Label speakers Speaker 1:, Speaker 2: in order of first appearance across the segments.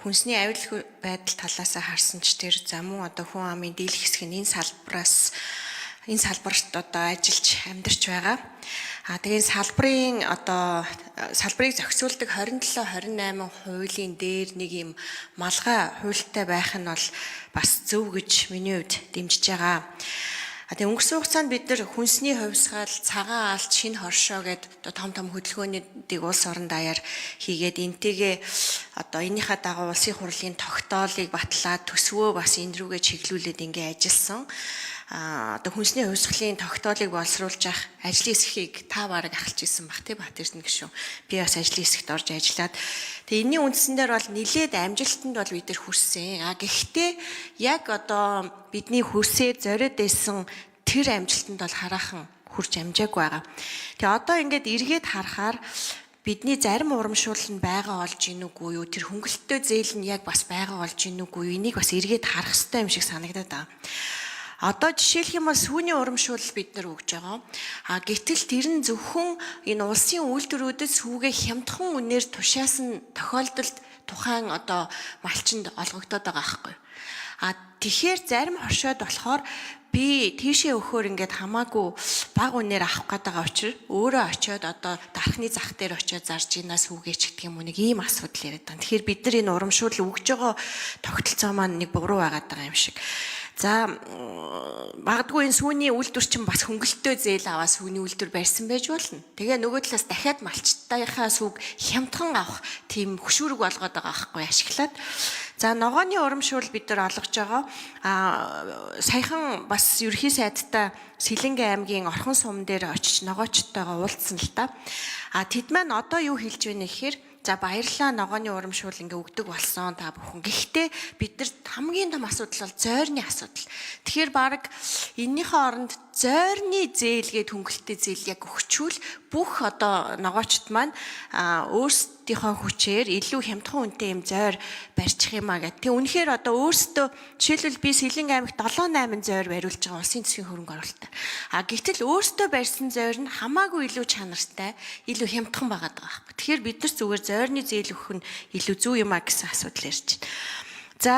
Speaker 1: Хүнсний аюулгүй байдал талаас харсан ч тэр за мөн одоо хүн амын дийлэх хэсэг нь энэ салбараас энэ салбарт одоо ажиллаж амьдарч байгаа. А тэгээ энэ салбарын одоо салбарыг зохицуулдаг 27 28 хуулийн дээр нэг юм малгай хуультай байх нь бол бас зөв гэж миний хувьд дэмжиж байгаа. А тэгээ өнгөрсөн хугацаанд бид нар хүнсний хувьсгал, цагаан алт, шинэ хоршоо гэдэг одоо том том хөдөлгөөнүүдийг улс орон даяар хийгээд энтэйгээ одоо энийхээ дагуу улсын хурлын тогтоолыг батлаад төсвөө бас энэ рүүгээ чиглүүлээд ингээ ажилласан. А одоо хүнсний хувьсгалын тогтоолыг боловсруулж явах ажлын хэсгийг та бараг ахалж исэн бах тий Бат Эрдэнэ гишүүн. Би бас ажлын хэсэгт орж ажиллаад тэгээ энэний үндсэн дээр бол нилээд амжилтанд бол бид нар хүрсэн. А гэхдээ яг одоо бидний хүрсээр зориод байсан тэр амжилтанд бол хараахан хүрч амжаагүй байгаа. Тэгээ одоо ингээд эргээд харахаар бидний зарим урамшуул нь байгаа болж гин үгүй юу? Тэр хөнгөлөлтөө зээл нь яг бас байгаа болж гин үгүй юу? Энийг бас эргээд харах хэрэгтэй юм шиг санагдаад байгаа. Одоо жишээлх юм бол сүүний урамшуул бид нар өгж байгаа. А гэтэл тэр нь зөвхөн энэ улсын үйлдвэрүүдэд сүүгээ хямдхан үнээр тушаасан тохиолдолд тухайн одоо малчинд олгогдоод байгаа байхгүй. А тэгэхээр зарим хоршоод болохоор би тийшээ өгөхөөр ингээд хамаагүй бага үнээр авах гээд байгаа учраас өөрөө очиод одоо дархны зах дээр очиод зарж ийна сүүгээч гэх юм уу нэг ийм асуудал яриад байгаа. Тэгэхээр бид нар энэ урамшуул өгж байгаа тогтолцоо маань нэг буруу байгаад байгаа юм шиг. За магадгүй энэ сүүний үйлдвэр чинь бас хөнгөлөлтөө зээл аваа сүүний үйлдвэр барьсан байж болно. Тэгээ нөгөө талаас дахиад малчтайхаа сүг хямдхан авах тийм хөшүүрэг болгоод байгаа байхгүй ашиглаад. За ногооны урамшуул бид нар олгож байгаа. А саяхан бас ерхий сайдтай Сэлэнгэ аймгийн Орхон сум дээр очиж ногоочтойгоо уулзсан л та. А тэд маань одоо юу хэлж байна гэхээр за баярлалаа ногооны урамшуул ингээ өгдөг болсон та бүхэн. Гэхдээ бид нар хамгийн том асуудал бол зойрны асуудал. Тэгэхээр баг эннийхээ оронд зойрны зээл гээд хөнгөлөлттэй зээл яг өгчүүл бүх одоо ногоочд маань өөрсдийнхөө хүчээр илүү хямдхан үнэтэй юм зойр барьчих юм а гэх. Тэг үнэхээр одоо өөрсдөө жишээлбэл би Сэлэнг аймагт 7 8 зойр бариулж байгаа улсын төсвийн хөрөнгө оруулалтаар. А гэтэл өөрсдөө барьсан зойр нь хамаагүй илүү чанартай, илүү хямдхан байгаад байгаа байхгүй. Тэгэхээр бид нар зүгээр зойрны зээл өгөх нь илүү зөв юм а гэсэн асуудал ярьж байна. За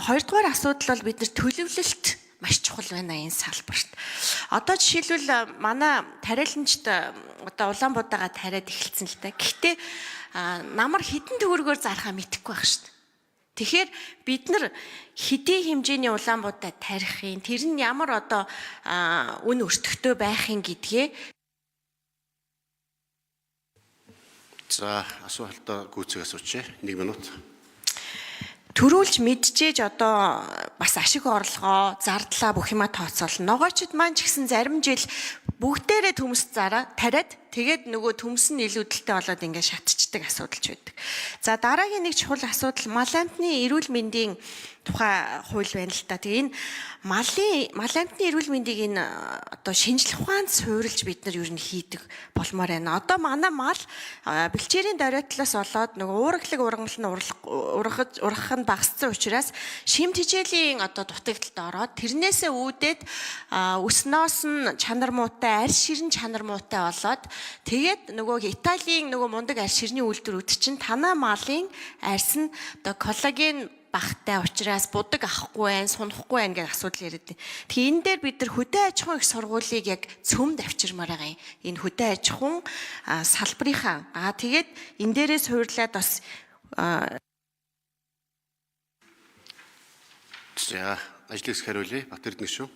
Speaker 1: хоёрдугаар асуудал бол бид нар төлөвлөлт маш чухал байна энэ салбарт. Одоо жишээлбэл манай тариаланчд одоо Улаанбуудаага тариад эхэлсэн л та. Гэхдээ намар хэдэн төгрөгөөр зархаа мэдэхгүй байх шүү дээ. Тэгэхээр бид нар хэдийн хэмжээний Улаанбуудаа тарих юм, тэр нь ямар одоо үн өртөгтэй байх юм гэдгээ.
Speaker 2: За асуултаа гүйцэх асуучих. 1 минут.
Speaker 1: Төрүүлж мэдчихээж одоо бас ашиг орлогоо, зардлаа бүх юма тооцоолно. Ногоочд маань ч гэсэн зарим жил бүгдээрээ төмс зараа тариад тэгээд нөгөө төмс нь илүүдэлтэй болоод ингээд шатчдаг асуудал ч байдаг. За дараагийн нэг чухал асуудал мал амьтны эрүүл мэндийн тухай хууль байна л та. Тэгээ энэ мал амьтны эрүүл мэндийг энэ одоо шинжлэх ухаанд суурилж бид нар ер нь хийдэг болмоор байна. Одоо манай мал бэлчээрийн дөройтлоос болоод нөгөө уураглаглаг ургамал нь ургах нь багассан учраас шим тижээлийн одоо дутагдалд ороод тэрнээсээ үүдээд өснөөс нь чанар муутай, арь ширэн чанар муутай болоод тэгээд нөгөө Италийн нөгөө мундаг арь ширний үйлдвэрүүд чинь танаа малын арьс нь одоо коллаген багтай учраас будаг авахгүй байх, сунахгүй байх гэдэг асуудал яриад байна. Тэгэхээр энэ дээр бид нар хөдөө аж ахуйн их сургуулийг яг цөмд авчирмаар байгаа юм. Энэ хөдөө аж ахуйн салбарынхаа тэгээд энэ дээрээ суурлаад бас
Speaker 2: За ажлын хэсэг хариулъя. Бат Эрдэнэ гишүүн.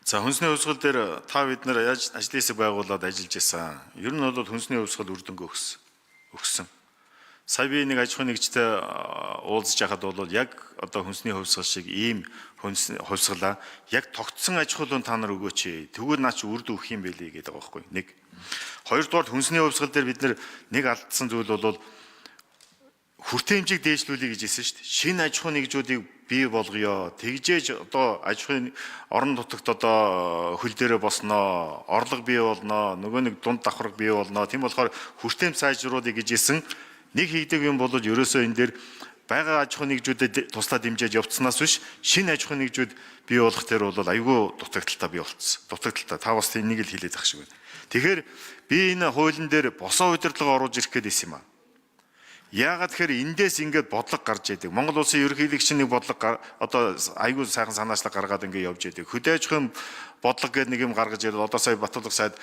Speaker 3: За хүнсний хувьсгал дээр та бид нар яаж ажлын хэсэг байгуулад ажиллаж исэн. Ер нь бол хүнсний хувьсгал үр дүнгээ өгсөн. Сая би нэг аж ахуйн нэгжтэй уулзж яхад бол яг одоо хүнсний хувьсгал шиг ийм хувьсгалаа яг тогтсон аж ахуйлын та нар өгөөч. Тэгвэл наа чи үр дүн өгөх юм бэлээ гэдэг байгаа байхгүй. Нэг. Хоёрдугаар хүнсний хувьсгал дээр бид нэг алдсан зүйл бол хүртээмжийг дээшлүүлэе гэж хэлсэн шүү дээ. Шинэ аж ахуйн нэгжүүдийг бий болгоё. Тэгжээж одоо аж ахуйн орон нутагт одоо хөл дээрээ босноо, орлого бий болноо, нөгөө нэг дунд давхарга бий болноо. Тийм болохоор хүртээмж сайжруулъя гэж хэлсэн. Нэг хийдэг юм бол ерөөсөө энэ дээр байгаа аж ахуйн нэгжүүдэд туслаа дэмжиж явцсанаас биш шинэ аж ахуйн нэгжүүд бий болох тэр бол айгүй дутагдaltaй бий болцсон. Дутагдaltaй. Та бас энийг л хэлээд ах шиг байна. Тэгэхээр би энэ хуулийн дээр босоо удирдлага оруулж ирэх гээд байсан юм аа. Яагаад тэгэхээр эндээс ингээд бодлого гарч идэг. Монгол улсын ерөнхийлөгч нэг бодлого одоо айгүй сайхан санаачлаг гаргаад ингээд явж идэг. Хөдөө аж ахуйн бодлого гэдэг нэг юм гаргаж ирээд одоо сая Батулга сайд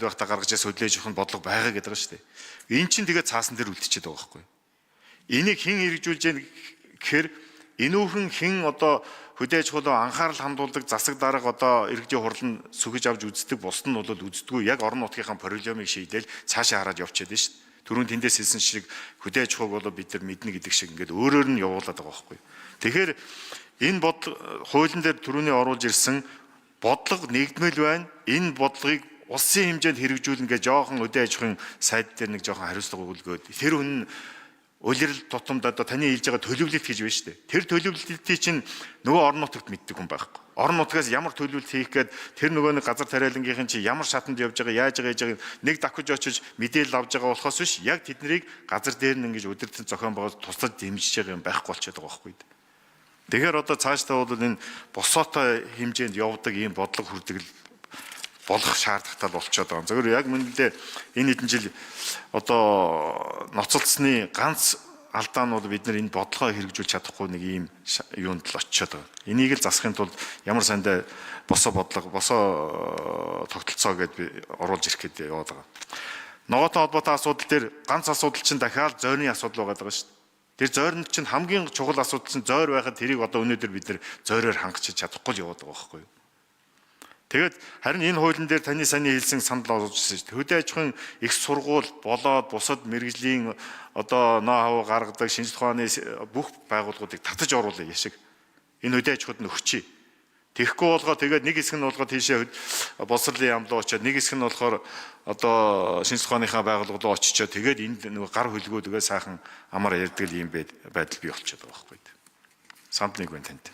Speaker 3: байхдаа гаргаж ирсэн хөдөө аж ахуйн бодлого байгаа гэдэг байгаа шүү дээ. Эн чинь тэгээд цаасан дээр үлдчихэд байгаа байхгүй. Энийг хэн хэрэгжүүлж яах гэхээр энүүхэн хэн одоо хөдөө аж ахуйн анхаарал хандуулдаг засаг дарга одоо иргэдийн хурал нь сүгэж авч үздэг, бусд нь бол үздэггүй, яг орон нутгийнхаа проблемыг шийдэл цаашаа хараад явчихад байна шүү дээ. Түрүүн тэндээс хэлсэн шиг хөдөө аж ахуйг бол бид нар мэднэ гэдэг шиг ингээд өөрөөр нь явуулаад байгаа байхгүй. Тэгэхээр энэ бод хуулийн дээр түрүүний оруулж ирсэн бодлого нэгдмэл байна. Энэ бодлогыг улсын хэмжээнд хэрэгжүүлнэ гэж жоохон хөдөө аж ахуйн сайд дээр нэг жоохон хариуцлага өгөлгөөд тэр хүн улирал тутамд одоо таны хэлж байгаа төлөвлөлт гэж байна шүү дээ. Тэр төлөвлөлтийг чинь нөгөө орон нутагт мэддэг хүн байхгүй. Орон нутгаас ямар төлөвлөлт хийх гээд тэр нөгөө нэг газар тариалангийнхан чи ямар шатанд явж байгаа, яаж байгаа, яаж байгаа нэг давхиж очиж мэдээлэл авж байгаа болохоос биш, яг тэднийг газар дээр нь ингэж удирдан зохион байгуул туслаж дэмжиж байгаа юм байхгүй болчиход байгаа байхгүй. Тэгэхээр одоо цаашдаа бол энэ босоотой хэмжээнд явдаг ийм бодлого хүрдэг болох шаардлагатай болчиход байгаа. Зөвхөн яг мэндээ энэ хэдэн жил одоо ноцолцсны ганц алдаа нь бол бид нар энэ бодлогоо хэрэгжүүлж чадахгүй нэг ийм юунд л очиод байгаа. Энийг л засахын тулд ямар сандаа босоо бодлого, босоо тогтолцоо гэдээ би оруулж ирэх гээд яваад байгаа. Ногоотой холбоотой асуудал дээр ганц асуудал чинь дахиад зойрны асуудал байгаа шүү дээ. Тэр зойрнд чинь хамгийн чухал асуудал чинь зойр байхад тэрийг одоо өнөөдөр бид нар зойроор хангach чадахгүй л яваад байгаа байхгүй юу? Тэгээд харин энэ хуулийн дээр таны саний хэлсэн санал оруулж ирсэн шүү дээ. Хөдөө аж ахуйн их сургууль болоод бусад мэрэгжлийн одоо ноу хав гаргадаг шинжлэх ухааны бүх байгууллагуудыг татаж оруулъя яшиг. Энэ хөдөө аж ахуйд нь өгчий. Тэгэхгүй болгоо тэгээд нэг хэсэг нь болгоо тийшээ боловсролын яам руу очиод, нэг хэсэг нь болохоор одоо шинжлэх ухааныхаа байгууллага руу очичоо тэгээд энд нэг гар хөлгөө тэгээд сайхан амар ярьдаг юм байдал бий болчиход байгаа байхгүй. Санд нэг байна танд.